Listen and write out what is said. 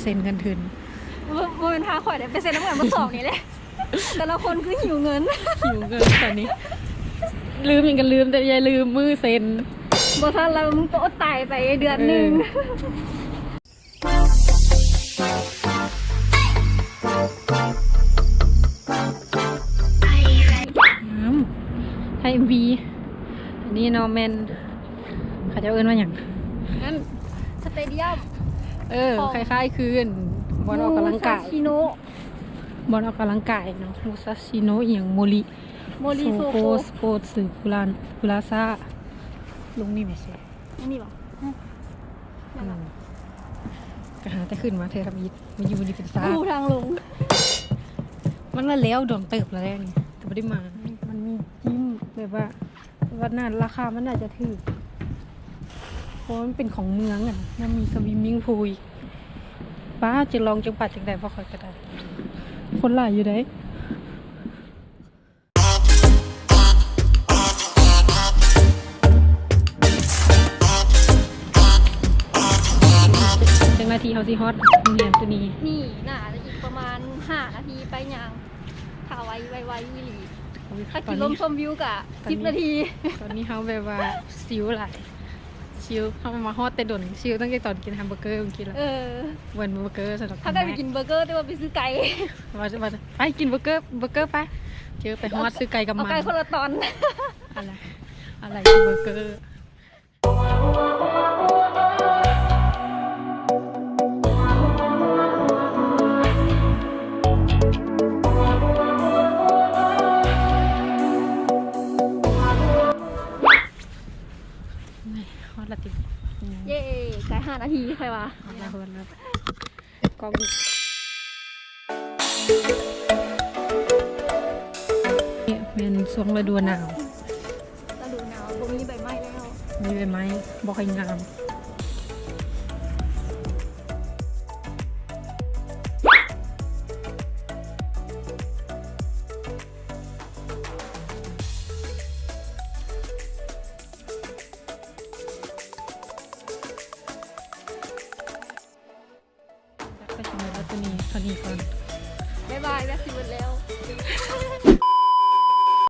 ເຊັນເງິນທຶນ ບໍ່ ບໍ່ແມ່ນພາຂ້ອຍເດ້ ໄປເຊັນນຳກັນໝົດສອງນີ້ແຫຼະ ແຕ່ລະຄົນຄືຫິວເງິນ ຫິວເງິນຕອນນີ້ ລືມຫຍັງກໍລືມ ແຕ່ຢ່າລືມມື້ເຊັນ ບໍ່ທັນລະ ມຶງກໍອົດຕາຍໄປເດືອນໜຶ່ງ. ເອີ ອືມ ຖ່າຍເອັມວີ ອັນນີ້ເນາະ ແມ່ນ ເຂົາເຈົ້າເອີ້ນວ່າຫຍັງ? ນັ້ນ ສະເຕດຽມ ເອີ ຂອງ ຄ້າຍໆຄືອັນ ບ່ອນອອກກຳລັງກາຍ ມູຊາຊິໂນະ ບ່ອນອອກກຳລັງກາຍເນາະ ມູຊາຊິໂນະ ອີ່ຫຍັງ ໂມລິ ໂມລິໂຊໂກ ໂຊໂກ ສະປອດ ຫຼື ກູລານ ກູລາຊາ ລົງນີ້ແມ່ນ ອັນນີ້ບໍ່? ອືມ ນັ້ນລະ ອືມ ກໍຫາແຕ່ຂຶ້ນມາເທື່ອທຳອິດ ມາຢູ່ນີ້ເປັນຊາດ ຮູ້ທາງລົງ ມັນລະແລ້ວດົນເຕີບລະແລ້ວນີ້ ກໍບໍ່ໄດ້ມາ ມັນມີຈິມ ແບບວ່າ ວ່າໜ້າ ລາຄາມັນໜ້າຈະຖືກ ເພາະວ່າມັນເປັນຂອງເມືອງຫັ້ນ ຍັງມີສະວິມມິງພູອີກ ປ້າ ຈະລອງຈັງປາດຈັ່ງໃດ ບໍ່ຂ້ອຍກໍໄດ້ ຄົນຫຼາຍຢູ່ເດ້. ຈັກນາທີເຮົາຊິຮອດໂຮງແຮມໂຕນີ້? ນີ້ໜ້າຈະອີກປະມານຫ້ານາທີໄປຍ່າງ ຖ້າໄວ ໄວໆ ອີ່ຫຼີ ຖ້າກິນລົມຊົມວິວກະສິບນາທີ. ຕອນນີ້ເຮົາແບບວ່າຊິວຫຼາຍ ຊິວ ເຮົາມາຮອດແຕ່ດົນ ຊິວຕັ້ງແຕ່ຕອນກິນແຮມເບີເກີມື້ກີ້ລະ ເອີ ເວີນເບີເກີຊັ້ນດອກ ພາກັນໄປກິນເບີເກີ ແຕ່ວ່າໄປຊື້ໄກ່ ວ່າ ວ່າໄປກິນເບີເກີ ເບີເກີໄປ ເຈີໄປຮອດຊື້ໄກ່ກັບມັນ ເອົາໄກ່ຄົນລະຕອນ ອະໄລ ອະໄລຄືເບີເກີ ຮອດລະຕິ ເຢ້ ໄກຫ້ານາທີຂ້ອຍວ່າ ຮອດລະ ຮອດລະ ກ້ອງ ນີ້ແມ່ນຊ່ວງລະດູໜາວ ລະດູໜາວບໍ່ມີໃບໄມ້ແລ້ວ ມີໃບໄມ້ບໍ່ຄ່ອຍງາມ. ກໍຊິໝົດແລ້ວ ໂຕນີ້ເທົ່ານີ້ກ່ອນ ບາຍບາຍ ແບັດຊິໝົດແລ້ວ.